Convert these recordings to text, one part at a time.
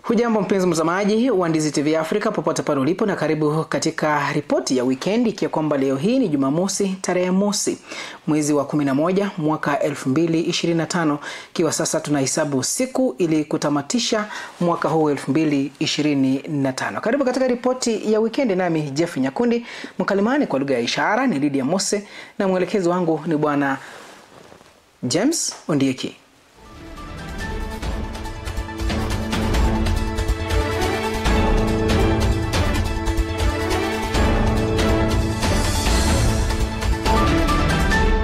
Hujambo mpenzi mtazamaji wa Ndizi TV Africa popote pale ulipo, na karibu katika ripoti ya weekend, ikiwa kwamba leo hii ni Jumamosi tarehe mosi mwezi wa 11 mwaka 2025, ikiwa sasa tunahesabu siku ili kutamatisha mwaka huu 2025. Karibu katika ripoti ya weekend, nami Jeff Nyakundi, mkalimani kwa lugha ya ishara ni Lydia Mose na mwelekezi wangu ni Bwana James Ondieki.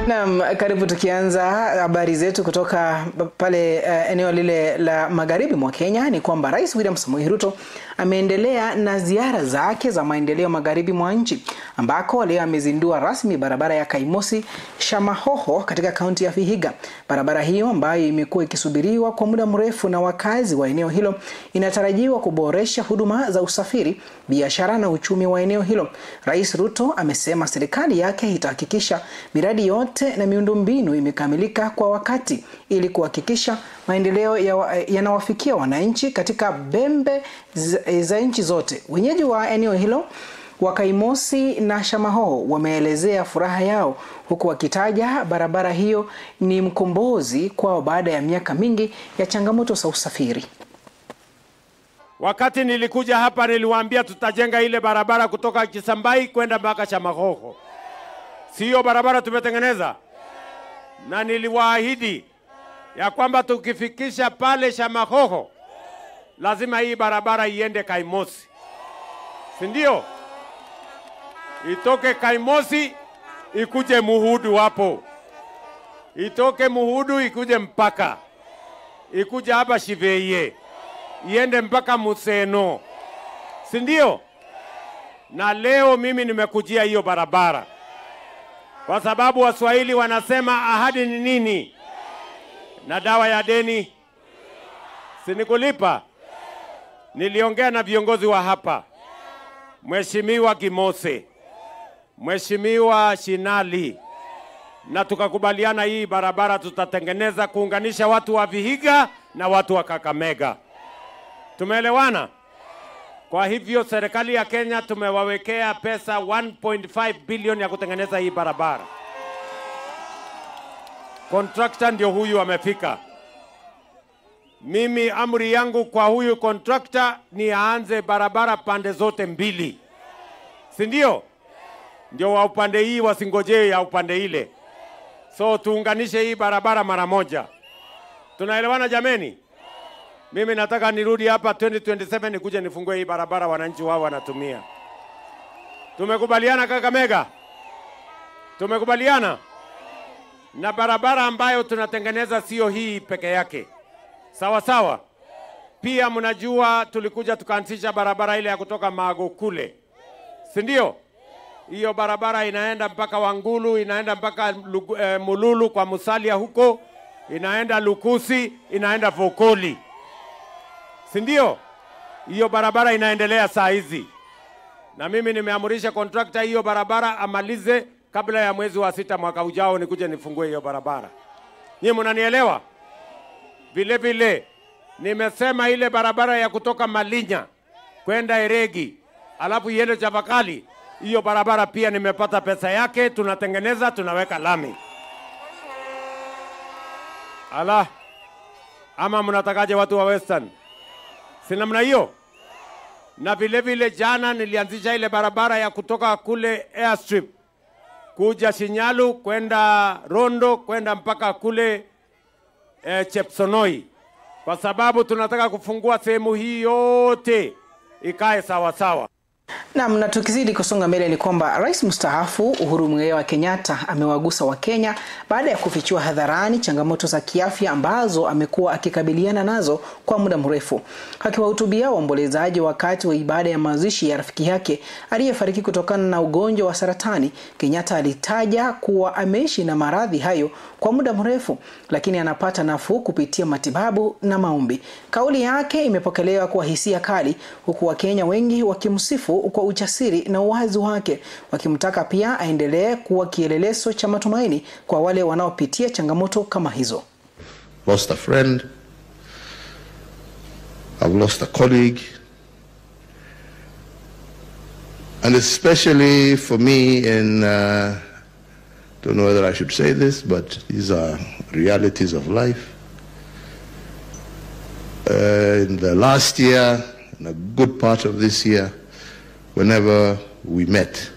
Naam, karibu tukianza habari zetu kutoka pale eneo lile la magharibi mwa Kenya ni kwamba Rais William Samoei Ruto ameendelea na ziara zake za maendeleo magharibi mwa nchi, ambako leo amezindua rasmi barabara ya Kaimosi Shamahoho katika kaunti ya Vihiga. Barabara hiyo ambayo imekuwa ikisubiriwa kwa muda mrefu na wakazi wa eneo hilo inatarajiwa kuboresha huduma za usafiri, biashara na uchumi wa eneo hilo. Rais Ruto amesema serikali yake itahakikisha miradi yote na miundombinu imekamilika kwa wakati ili kuhakikisha maendeleo yanawafikia wananchi katika bembe za nchi zote. Wenyeji wa eneo hilo wa Kaimosi na Shamahoho wameelezea furaha yao huku wakitaja barabara hiyo ni mkombozi kwao baada ya miaka mingi ya changamoto za usafiri. Wakati nilikuja hapa niliwaambia tutajenga ile barabara kutoka Kisambai kwenda mpaka Shamahoho. Sio barabara tumetengeneza? Na niliwaahidi ya kwamba tukifikisha pale Shamahoho lazima hii barabara iende Kaimosi. Si ndio? Itoke Kaimosi ikuje Muhudu hapo. Itoke Muhudu ikuje mpaka. Ikuje hapa Shiveye. Iende mpaka Museno. Si ndio? Na leo mimi nimekujia hiyo barabara. Kwa sababu Waswahili wanasema ahadi ni nini? Na dawa ya deni si ni kulipa. Niliongea na viongozi wa hapa, Mheshimiwa Gimose, Mheshimiwa Shinali, na tukakubaliana hii barabara tutatengeneza kuunganisha watu wa Vihiga na watu wa Kakamega. Tumeelewana? Kwa hivyo serikali ya Kenya tumewawekea pesa 1.5 bilioni ya kutengeneza hii barabara. Contractor ndio huyu amefika. Mimi amri yangu kwa huyu contractor ni aanze barabara pande zote mbili. Si ndio? Ndio wa upande hii wasingojee ya upande ile. So tuunganishe hii barabara mara moja. Tunaelewana jameni? Mimi nataka nirudi hapa 2027 nikuje nifungue hii barabara wananchi wao wanatumia. Tumekubaliana Kakamega? Tumekubaliana? Na barabara ambayo tunatengeneza sio hii peke yake. Sawa sawa. Pia mnajua tulikuja tukaanzisha barabara ile ya kutoka Mago kule. Si ndio? Hiyo barabara inaenda mpaka Wangulu, inaenda mpaka Mululu kwa Musalia huko, inaenda Lukusi, inaenda Vokoli. Si ndio? Hiyo barabara inaendelea saa hizi. Na mimi nimeamurisha contractor hiyo barabara amalize kabla ya mwezi wa 6 mwaka ujao nikuje nifungue hiyo barabara. Nyinyi mnanielewa? Vile vile nimesema ile barabara ya kutoka Malinya kwenda Eregi alafu iende Chavakali, hiyo barabara pia nimepata pesa yake, tunatengeneza, tunaweka lami. Ala, ama mnatakaje watu wa Western? Si namna hiyo? Na vile vile jana nilianzisha ile barabara ya kutoka kule Airstrip kuja Shinyalu kwenda Rondo kwenda mpaka kule Chepsonoi, kwa sababu tunataka kufungua sehemu hii yote ikae sawa sawa. Naam, na tukizidi kusonga mbele ni kwamba Rais mstaafu Uhuru Muigai wa Kenyatta amewagusa wa Kenya baada ya kufichua hadharani changamoto za kiafya ambazo amekuwa akikabiliana nazo kwa muda mrefu. Akiwahutubia waombolezaji wakati wa ibada ya mazishi ya rafiki yake aliyefariki kutokana na ugonjwa wa saratani, Kenyatta alitaja kuwa ameishi na maradhi hayo kwa muda mrefu, lakini anapata nafuu kupitia matibabu na maombi. Kauli yake imepokelewa kwa hisia kali, huku Wakenya wengi wakimsifu kwa ujasiri na uwazi wake, wakimtaka pia aendelee kuwa kielelezo cha matumaini kwa wale wanaopitia changamoto kama hizo. Lost a friend. I've lost a colleague. And especially for me in, don't know whether I should say this, but these are realities of life. In the last year, and a good part of this year, whenever we met,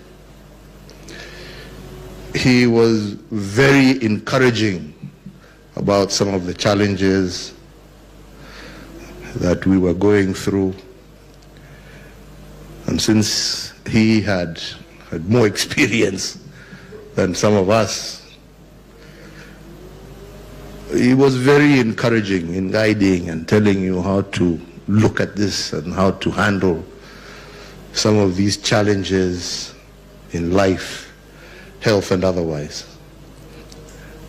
he was very encouraging about some of the challenges that we were going through. And since he had had more experience than some of us, he was very encouraging in guiding and telling you how to look at this and how to handle some of these challenges in life, health and otherwise.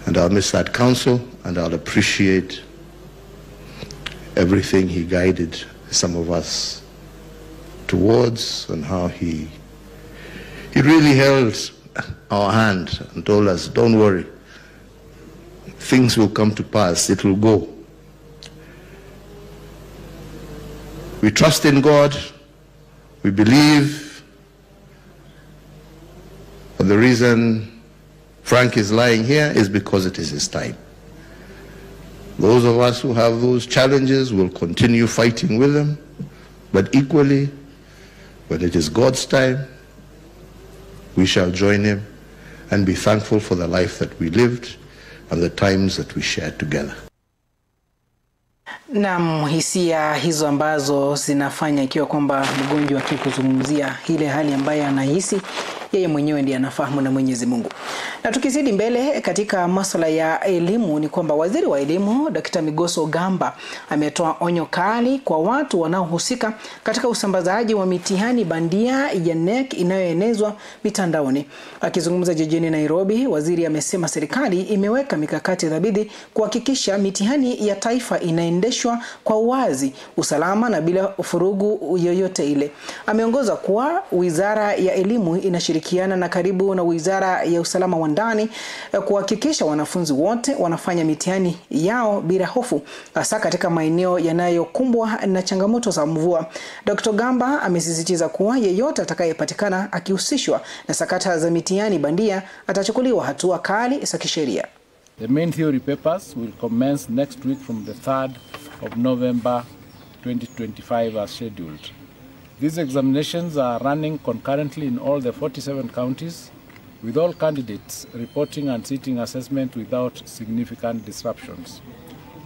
And I'll miss that counsel, and I'll appreciate everything he guided some of us towards, and how he really held our hand and told us, don't worry, things will come to pass, it will go. We trust in God, we believe, but the reason Frank is lying here is because it is his time. Those of us who have those challenges will continue fighting with them, but equally, when it is God's time, we shall join him and be thankful for the life that we lived and the times that we shared together. Naam, hisia hizo ambazo zinafanya ikiwa kwamba mgonjwa akikuzungumzia ile hali ambayo anahisi, yeye mwenyewe ndiye anafahamu na Mwenyezi Mungu. Na tukizidi mbele katika masuala ya elimu ni kwamba waziri wa elimu Dr. Migoso Ogamba ametoa onyo kali kwa watu wanaohusika katika usambazaji wa mitihani bandia ya KNEC inayoenezwa mitandaoni. Akizungumza jijini Nairobi, waziri amesema serikali imeweka mikakati thabiti kuhakikisha mitihani ya taifa inaendeshwa kwa uwazi, usalama na bila furugu yoyote ile. Ameongoza kuwa Wizara ya Elimu inashirikiana na karibu na Wizara ya Usalama wa Ndani kuhakikisha wanafunzi wote wanafanya mitihani yao bila hofu, hasa katika maeneo yanayokumbwa na changamoto za mvua. Dr. Gamba amesisitiza kuwa yeyote atakayepatikana akihusishwa na sakata za mitihani bandia atachukuliwa hatua kali za kisheria. The main theory papers will commence next week from the 3rd of November 2025 as scheduled. These examinations are running concurrently in all the 47 counties, with all candidates reporting and sitting assessment without significant disruptions.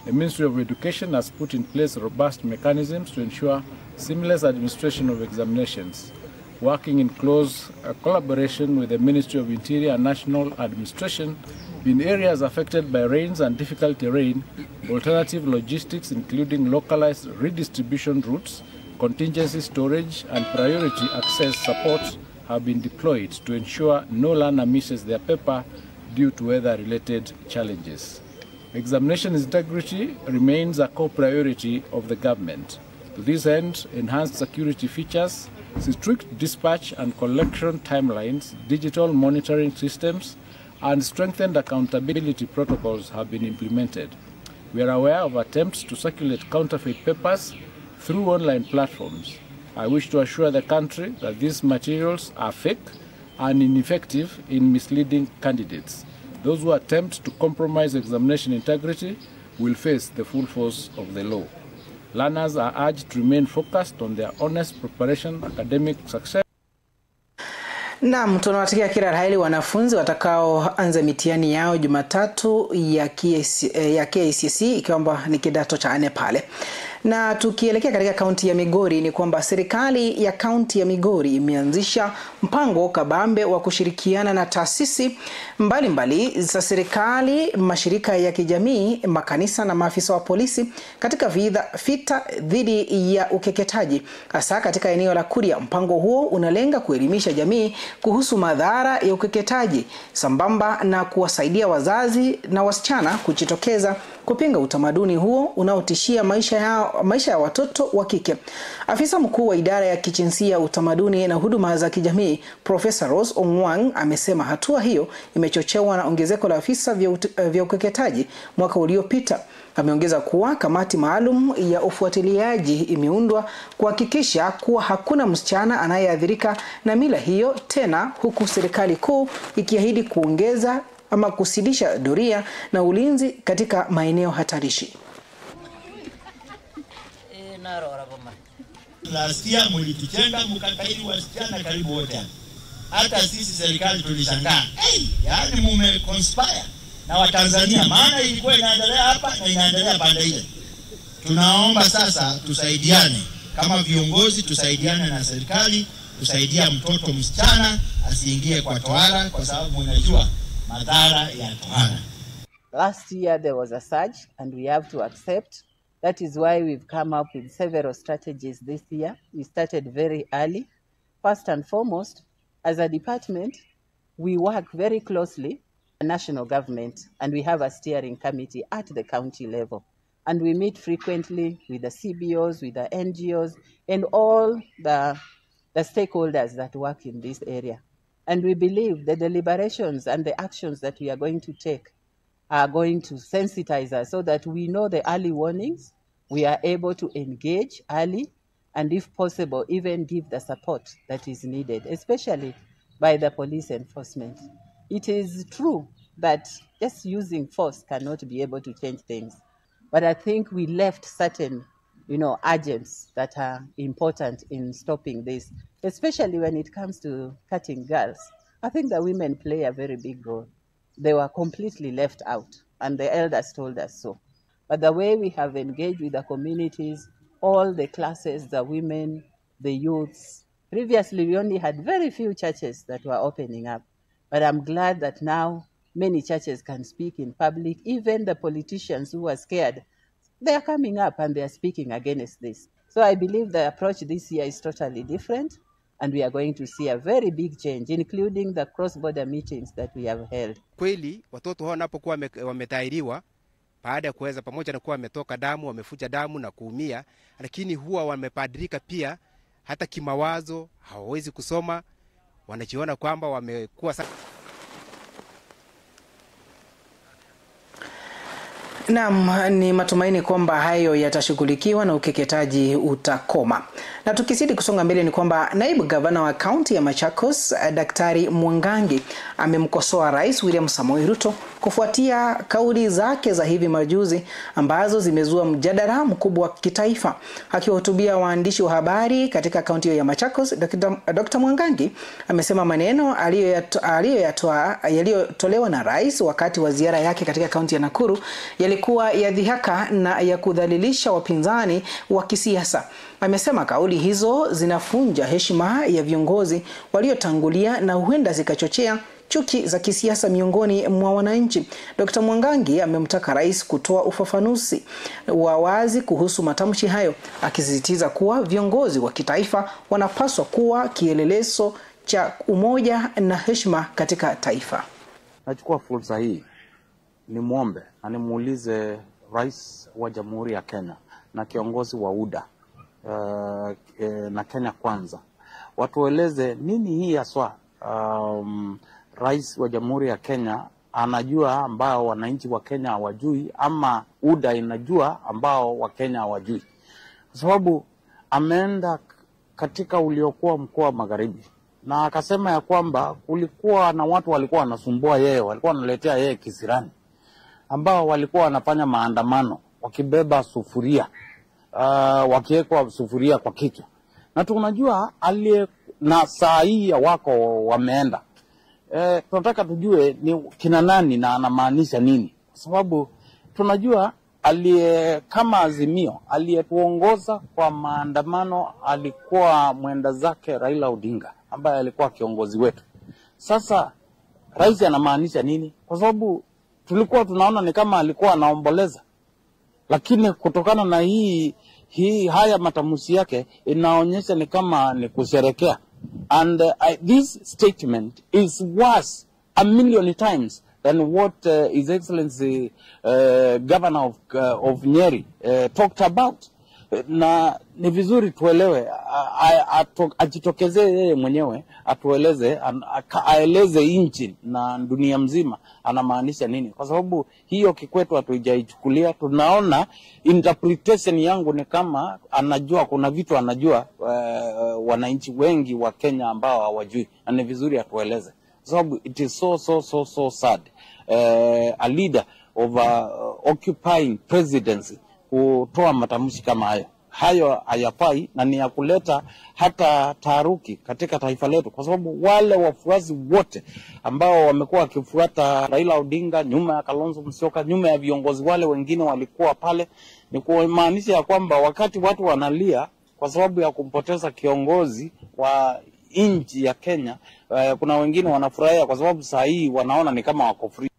The Ministry of Education has put in place robust mechanisms to ensure seamless administration of examinations, working in close collaboration with the Ministry of Interior and National Administration in areas affected by rains and difficult terrain. Alternative logistics, including localized redistribution routes, contingency storage, and priority access support have been deployed to ensure no learner misses their paper due to weather-related challenges. Examination integrity remains a core priority of the government. To this end, enhanced security features, strict dispatch and collection timelines, digital monitoring systems, and strengthened accountability protocols have been implemented. We are aware of attempts to circulate counterfeit papers through online platforms. I wish to assure the country that these materials are fake and ineffective in misleading candidates. Those who attempt to compromise examination integrity will face the full force of the law. Learners are urged to remain focused on their honest preparation, academic success. Naam, tunawatakia kila la heri wanafunzi watakaoanza mitihani yao Jumatatu ya KCSE ikiwa ni kidato cha 4 pale. Na tukielekea katika kaunti ya Migori ni kwamba serikali ya kaunti ya Migori imeanzisha mpango kabambe wa kushirikiana na taasisi mbalimbali za serikali, mashirika ya kijamii, makanisa na maafisa wa polisi katika vita dhidi ya ukeketaji, hasa katika eneo la Kuria. Mpango huo unalenga kuelimisha jamii kuhusu madhara ya ukeketaji sambamba na kuwasaidia wazazi na wasichana kujitokeza kupinga utamaduni huo unaotishia maisha ya watoto wa kike. Afisa mkuu wa idara ya kijinsia, utamaduni na huduma za kijamii, Professor Rose Ongwang, amesema hatua hiyo imechochewa na ongezeko la visa vya ukeketaji mwaka uliopita. Ameongeza kuwa kamati maalum ya ufuatiliaji imeundwa kuhakikisha kuwa hakuna msichana anayeathirika na mila hiyo tena, huku serikali kuu ikiahidi kuongeza ama kusidisha doria na ulinzi katika maeneo hatarishi. Last year mlituchenga mkatairi wasichana karibu wote. Hata sisi serikali tulishangaa. Hey, yaani mume conspire na Watanzania, maana ilikuwa inaendelea hapa na inaendelea pande ile. Tunaomba sasa tusaidiane kama viongozi, tusaidiane na serikali, tusaidia mtoto msichana asiingie kwa tohara, kwa sababu mnajua madhara ya tohara. Last year there was a surge and we have to accept. That is why we've come up with several strategies this year. We started very early. First and foremost, as a department, we work very closely with the national government, and we have a steering committee at the county level. And we meet frequently with the CBOs, with the NGOs, and all the stakeholders that work in this area. And we believe the deliberations and the actions that we are going to take are going to sensitize us so that we know the early warnings, we are able to engage early, and if possible, even give the support that is needed, especially by the police enforcement. It is true that just using force cannot be able to change things, but I think we left certain, agents that are important in stopping this, especially when it comes to cutting girls. I think the women play a very big role. They were completely left out, and the elders told us so. But the way we have engaged with the communities, all the classes, the women, the youths. Previously, we only had very few churches that were opening up. But I'm glad that now many churches can speak in public. Even the politicians who are scared, they are coming up and they are speaking against this. So I believe the approach this year is totally different, and we are going to see a very big change, including the cross-border meetings that we have held. Kweli watoto hao wanapokuwa wametairiwa, baada ya kuweza pamoja na kuwa wametoka damu, wamefuja damu na kuumia, lakini huwa wamepadrika pia hata kimawazo, hawawezi kusoma, wanajiona kwamba wamekuwa. Naam, ni matumaini kwamba hayo yatashughulikiwa na ukeketaji utakoma. Na tukizidi kusonga mbele ni kwamba naibu gavana wa kaunti ya Machakos, Daktari Mwangangi, amemkosoa Rais William Samoei Ruto kufuatia kauli zake za hivi majuzi ambazo zimezua mjadala mkubwa wa kitaifa. Akiwahutubia waandishi wa habari katika kaunti ya Machakos, Dr. Mwangangi amesema maneno aliyoyatoa yaliyotolewa na rais wakati wa ziara yake katika kaunti ya Nakuru yalikuwa ya dhihaka na ya kudhalilisha wapinzani wa kisiasa. Amesema kauli hizo zinafunja heshima ya viongozi waliotangulia na huenda zikachochea chuki za kisiasa miongoni mwa wananchi. Dr. Mwangangi amemtaka rais kutoa ufafanuzi wa wazi kuhusu matamshi hayo, akisisitiza kuwa viongozi wa kitaifa wanapaswa kuwa kielelezo cha umoja na heshima katika taifa. Nachukua fursa hii nimuombe na nimuulize Rais wa Jamhuri ya Kenya na kiongozi wa UDA na Kenya Kwanza watueleze nini hii haswa Rais wa Jamhuri ya Kenya anajua ambao wananchi wa Kenya hawajui, ama UDA inajua ambao wa Kenya hawajui. Kwa sababu ameenda katika uliokuwa mkoa wa Magharibi na akasema ya kwamba kulikuwa na watu walikuwa wanasumbua yeye, walikuwa wanaletea yeye kisirani, ambao walikuwa wanafanya maandamano wakibeba sufuria, wakiwekwa sufuria kwa kichwa. Na tunajua aliye na saa hii wako wameenda. Tunataka tujue ni kina nani na anamaanisha nini, kwa sababu tunajua aliye kama Azimio aliyetuongoza kwa maandamano alikuwa mwenda zake Raila Odinga ambaye alikuwa kiongozi wetu. Sasa rais anamaanisha nini? Kwa sababu tulikuwa tunaona ni kama alikuwa anaomboleza, lakini kutokana na hii haya matamshi yake inaonyesha ni kama ni kusherekea. And this statement is worse a million times than what His Excellency Governor of Nyeri talked about. Na ni vizuri tuelewe ajitokezee yeye mwenyewe atueleze, aeleze nchi na dunia mzima anamaanisha nini, kwa sababu hiyo kikwetu hatujaichukulia. Tunaona interpretation yangu ni kama anajua, kuna vitu anajua wananchi wengi wa Kenya ambao hawajui, na ni vizuri atueleze, kwa sababu it is so so so so sad a leader of occupying presidency kutoa matamshi kama hayo. Hayo hayafai na ni ya kuleta hata taharuki katika taifa letu, kwa sababu wale wafuasi wote ambao wamekuwa wakifuata Raila Odinga, nyuma ya Kalonzo Musyoka, nyuma ya viongozi wale wengine walikuwa pale, ni kumaanisha ya kwamba wakati watu wanalia kwa sababu ya kumpoteza kiongozi wa nchi ya Kenya, kuna wengine wanafurahia kwa sababu saa hii wanaona ni kama wako free.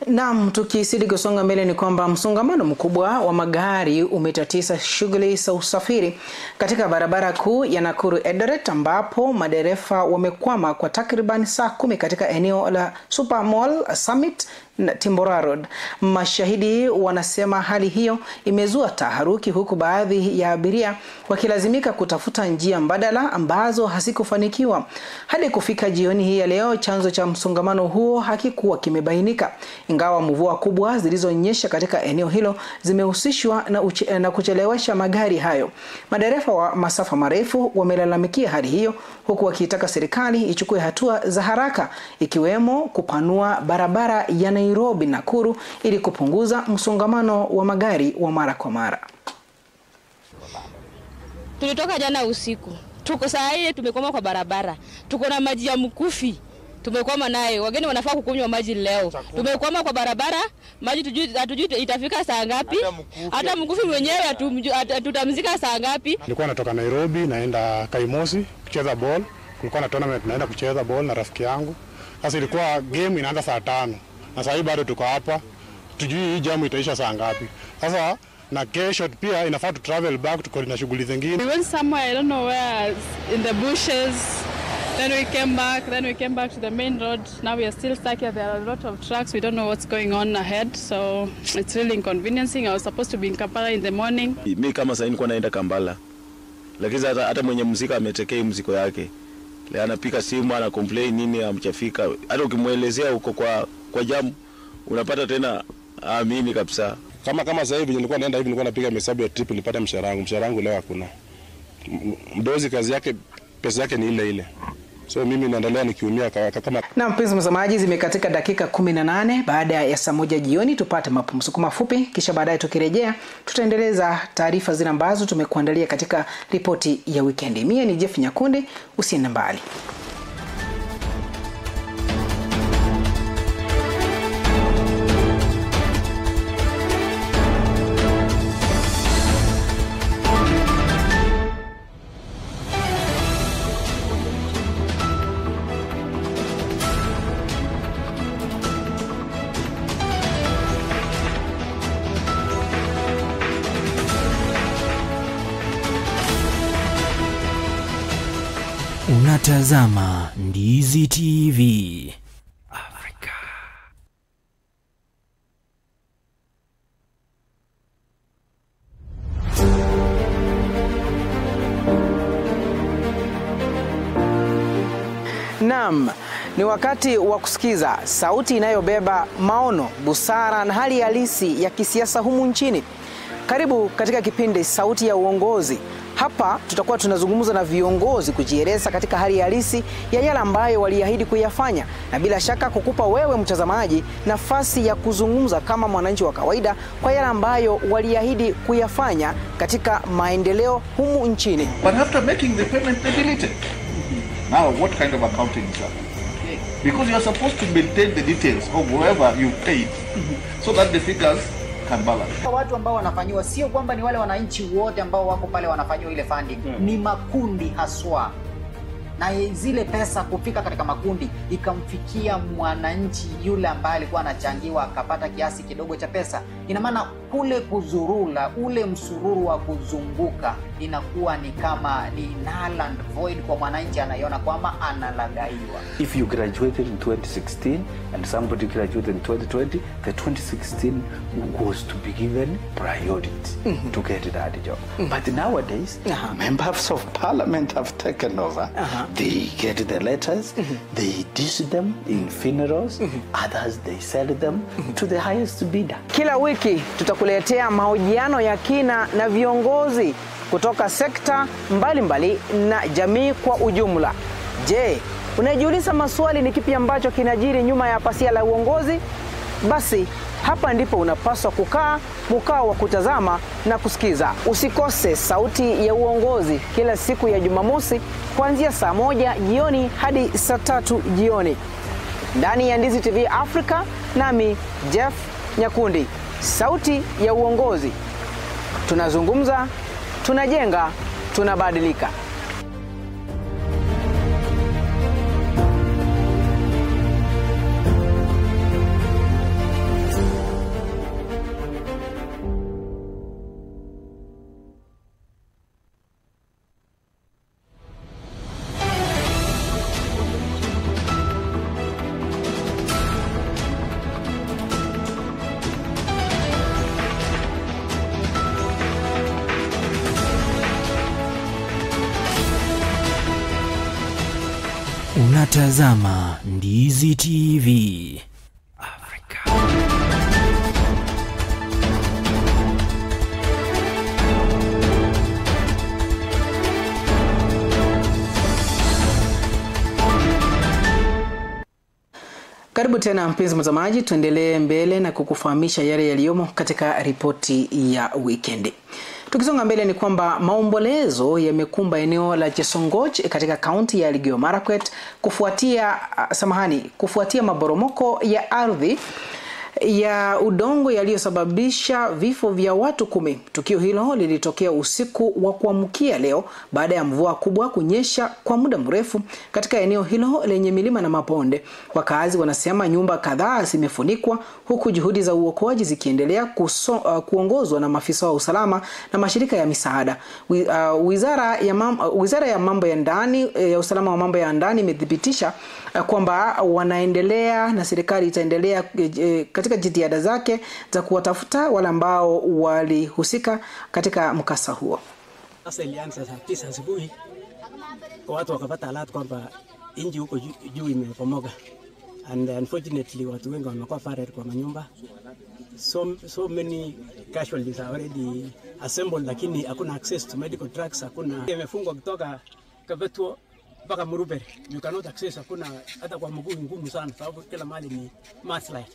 Naam, tukizidi kusonga mbele ni kwamba msongamano mkubwa wa magari umetatiza shughuli za usafiri katika barabara kuu ya Nakuru Eldoret, ambapo madereva wamekwama kwa takriban saa 10 katika eneo la Super Mall Summit na Timbora Road. Mashahidi wanasema hali hiyo imezua taharuki, huku baadhi ya abiria wakilazimika kutafuta njia mbadala ambazo hazikufanikiwa. Hadi kufika jioni hii ya leo, chanzo cha msongamano huo hakikuwa kimebainika, ingawa mvua kubwa zilizonyesha katika eneo hilo zimehusishwa na kuchelewesha magari hayo. Madereva wa masafa marefu wamelalamikia hali hiyo, huku wakiitaka serikali ichukue hatua za haraka, ikiwemo kupanua barabara ya Nairobi Nakuru ili kupunguza msongamano wa magari wa mara kwa mara. Tulitoka jana usiku. Tuko saa hii tumekwama kwa barabara. Tuko na maji ya mkufi. Tumekwama nayo. Wageni wanafaa kukunywa maji leo. Tumekwama kwa barabara, maji hatujui itafika saa ngapi. Hata mkufi mwenyewe tutamzika saa ngapi. Nilikuwa natoka Nairobi naenda Kaimosi kucheza ball. Kulikuwa na tournament naenda kucheza ball na rafiki yangu. Sasa ilikuwa game inaanza saa 5. Na sasa bado tuko hapa. Tujui hii jamu itaisha saa ngapi. Sasa na kesho pia inafaa tu travel back, tuko na shughuli zingine. We went somewhere, I don't know where, in the bushes. Then we came back, then we came back to the main road. Now we are still stuck here. There are a lot of trucks. We don't know what's going on ahead. So it's really inconveniencing. I was supposed to be in Kampala in the morning. Mimi kama sasa nilikuwa naenda Kampala. Lakini hata mwenye muziki ametekea muziki yake. Leo anapika simu ana complain nini amchafika. Hata ukimuelezea uko kwa jamu unapata tena amini kabisa. Kama sasa hivi nilikuwa naenda hivi, nilikuwa napiga hesabu ya trip nilipata mshahara wangu. Mshahara wangu leo hakuna. Mdozi kazi yake pesa yake ni ile ile. So mimi naendelea nikiumia kama. Na mpenzi mtazamaji, zimekatika dakika 18 baada ya saa 1 jioni. Tupate mapumziko mafupi, kisha baadaye tukirejea tutaendeleza taarifa zile ambazo tumekuandalia katika ripoti ya weekend. Mimi ni Jeff Nyakundi, usiende mbali. Unatazama Ndizi TV Afrika. Naam, ni wakati wa kusikiza sauti inayobeba maono, busara na hali halisi ya kisiasa humu nchini. Karibu katika kipindi Sauti ya Uongozi. Hapa tutakuwa tunazungumza na viongozi kujieleza katika hali halisi ya yale ambayo waliahidi kuyafanya, na bila shaka kukupa wewe mtazamaji nafasi ya kuzungumza kama mwananchi wa kawaida kwa yale ambayo waliahidi kuyafanya katika maendeleo humu nchini. But after making the payment they deleted. Now what kind of accounting is that? Because you are supposed to maintain the details of whoever you paid so that the figures can balance. Watu ambao wanafanyiwa sio kwamba ni wale wananchi wote ambao wako pale wanafanyiwa ile funding, ni makundi haswa. Na zile pesa kufika katika makundi ikamfikia mwananchi yule ambaye alikuwa anachangiwa akapata kiasi kidogo cha pesa, Ina maana kule kuzurula, ule msururu wa kuzunguka inakuwa ni kama ni null and void kwa mwananchi, anaiona kwamba analagaiwa. If you graduated in 2016 and somebody graduated in 2020, the 2016 was to be given priority to get that job. But nowadays, members of parliament have taken over. They get the letters, they dish them in funerals, others they sell them to the highest bidder. Kila wiki tutakuletea mahojiano ya kina na viongozi kutoka sekta mbalimbali na jamii kwa ujumla. Je, unajiuliza maswali ni kipi ambacho kinajiri nyuma ya pasia la uongozi? Basi hapa ndipo unapaswa kukaa mkao wa kutazama na kusikiza. Usikose Sauti ya Uongozi kila siku ya Jumamosi kuanzia saa 1 jioni hadi saa 3 jioni. Ndani ya Ndizi TV Africa, nami Jeff Nyakundi. Sauti ya Uongozi. Tunazungumza, tunajenga, tunabadilika. Unatazama Ndizi TV Afrika. Karibu tena mpenzi mtazamaji, tuendelee mbele na kukufahamisha yale yaliyomo katika ripoti ya weekend. Tukisonga mbele ni kwamba maombolezo yamekumba eneo la Chesongoch katika kaunti ya Elgeyo Marakwet kufuatia maporomoko ya ardhi ya udongo yaliyosababisha vifo vya watu 10. Tukio hilo lilitokea usiku wa kuamkia leo baada ya mvua kubwa kunyesha kwa muda mrefu katika eneo hilo lenye milima na mabonde. Wakazi wanasema nyumba kadhaa zimefunikwa huku juhudi za uokoaji zikiendelea kuongozwa na maafisa wa usalama na mashirika ya misaada. Wizara ya mambo ya ndani ya usalama wa mambo ya ndani imethibitisha kwamba wanaendelea na serikali itaendelea katika jitihada zake za kuwatafuta wale ambao walihusika katika mkasa huo. Sasa ilianza saa 9 asubuhi, watu wakapata alert kwamba inji huko juu imepomoka, and unfortunately watu wengi wamekuwa fared kwa manyumba. So many casualties are already assembled, lakini hakuna access to medical trucks, hakuna. Imefungwa kutoka Kabetuo mpaka Murubere. You cannot access, hakuna hata kwa mguu, ngumu sana sababu kila mahali ni mudslide.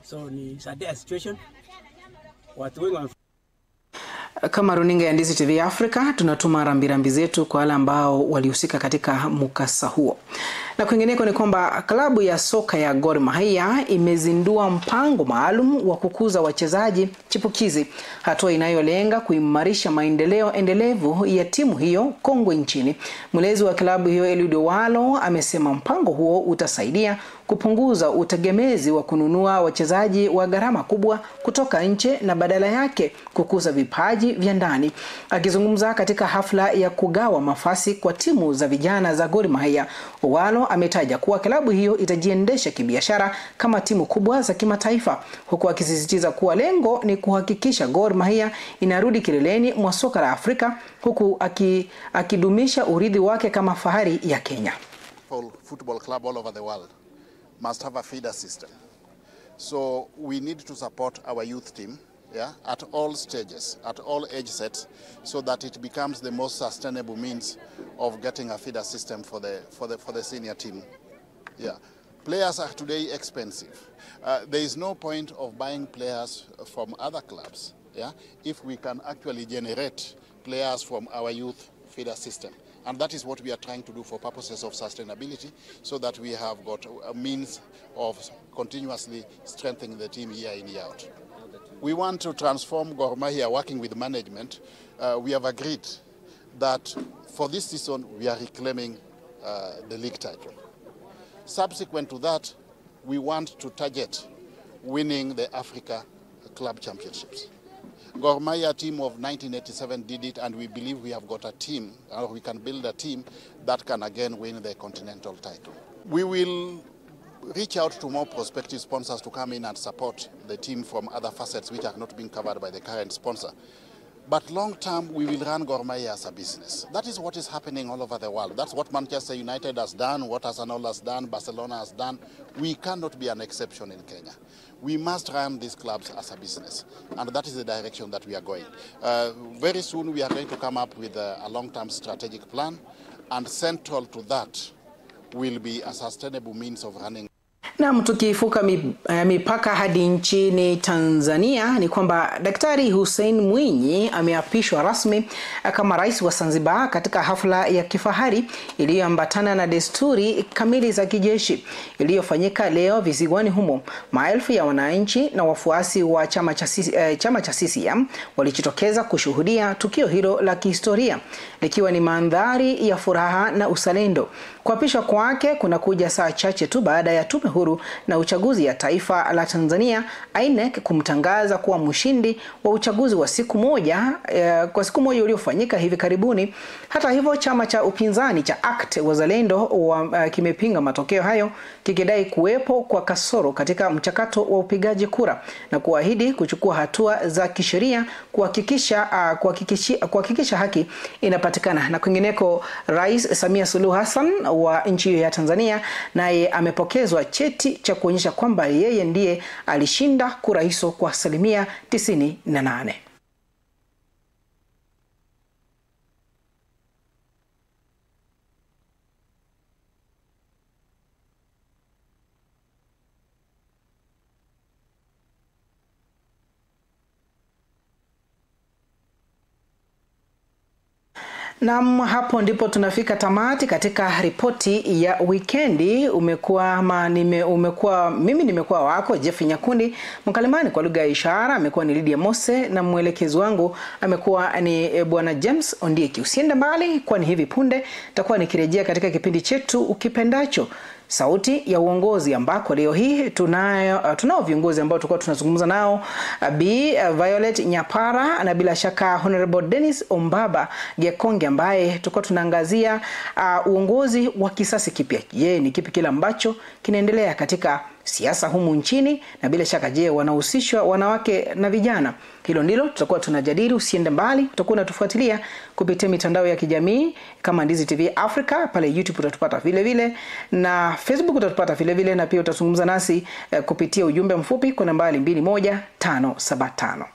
So ni sad situation. Watu wengi. Kama runinga ya Ndizi TV Africa tunatuma rambirambi zetu kwa wale ambao walihusika katika mkasa huo. Na kwingineko ni kwamba klabu ya soka ya Gor Mahia imezindua mpango maalum wa kukuza wachezaji chipukizi, hatua inayolenga kuimarisha maendeleo endelevu ya timu hiyo kongwe nchini. Mlezi wa klabu hiyo Eliud Owalo amesema mpango huo utasaidia kupunguza utegemezi wa kununua wachezaji wa gharama kubwa kutoka nje na badala yake kukuza vipaji vya ndani. Akizungumza katika hafla ya kugawa mafasi kwa timu za vijana za Gor Mahia, Owalo ametaja kuwa klabu hiyo itajiendesha kibiashara kama timu kubwa za kimataifa, huku akisisitiza kuwa lengo ni kuhakikisha Gor Mahia inarudi kileleni mwa soka la Afrika, huku akidumisha urithi wake kama fahari ya Kenya. Football club all over the world must have a feeder system. So we need to support our youth team, yeah, at all stages, at all age sets, so that it becomes the most sustainable means of getting a feeder system for the senior team. Yeah. Players are today expensive. There is no point of buying players from other clubs, yeah, if we can actually generate players from our youth feeder system. And that is what we are trying to do for purposes of sustainability, so that we have got a means of continuously strengthening the team year in, year out. We want to transform Gor Mahia working with management. We have agreed that for this season we are reclaiming the league title. Subsequent to that, we want to target winning the Africa club championships. Gor Mahia team of 1987 did it, and we believe we have got a team, or we can build a team that can again win the continental title. We will reach out to more prospective sponsors to come in and support the team from other facets which are not being covered by the current sponsor. But long term, we will run Gor Mahia as a business. That is what is happening all over the world. That's what Manchester United has done, what Arsenal has done, Barcelona has done. We cannot be an exception in Kenya. We must run these clubs as a business, and that is the direction that we are going. Very soon, we are going to come up with a long-term strategic plan, and central to that will be a sustainable means of running. Na tukifuka mipaka hadi nchini Tanzania ni kwamba Daktari Hussein Mwinyi ameapishwa rasmi kama rais wa Zanzibar katika hafla ya kifahari iliyoambatana na desturi kamili za kijeshi iliyofanyika leo visiwani humo. Maelfu ya wananchi na wafuasi wa chama cha CCM walijitokeza kushuhudia tukio hilo la kihistoria likiwa ni mandhari ya furaha na uzalendo. Kuapishwa kwake kunakuja saa chache tu baada ya Tume Huru na Uchaguzi ya Taifa la Tanzania INEC kumtangaza kuwa mshindi wa uchaguzi wa siku moja kwa siku moja uliofanyika hivi karibuni. Hata hivyo, chama cha upinzani cha ACT Wazalendo kimepinga matokeo hayo kikidai kuwepo kwa kasoro katika mchakato wa upigaji kura na kuahidi kuchukua hatua za kisheria kuhakikisha haki inapatikana. Na kwingineko, Rais Samia Suluhu Hassan wa nchi ya Tanzania naye amepokezwa cheti cha kuonyesha kwamba yeye ndiye alishinda kura hizo kwa 98%. Naam, hapo ndipo tunafika tamati katika ripoti ya wikendi. Mimi nimekuwa wako Jeff Nyakundi, mkalimani kwa lugha ya ishara amekuwa ni Lydia Mose, na mwelekezi wangu amekuwa ni Bwana James Ondieki. Usiende mbali, kwani hivi punde nitakuwa nikirejea katika kipindi chetu ukipendacho, Sauti ya Uongozi, ambako leo hii tunao viongozi ambao tulikuwa tunazungumza nao, Bi Violet Nyapara na bila shaka Honorable Dennis Ombaba Gekonge, ambaye tulikuwa tunaangazia uongozi wa kisasi kipya. Je, ni kipi kile ambacho kinaendelea katika siasa humu nchini, na bila shaka je, wanahusishwa wanawake na vijana? Hilo ndilo tutakuwa tunajadili. Usiende mbali, utakuwa unatufuatilia kupitia mitandao ya kijamii kama Ndizi TV Africa, pale YouTube utatupata vile vile, na Facebook utatupata vile vile, na pia utazungumza nasi kupitia ujumbe mfupi kwa nambari 21575.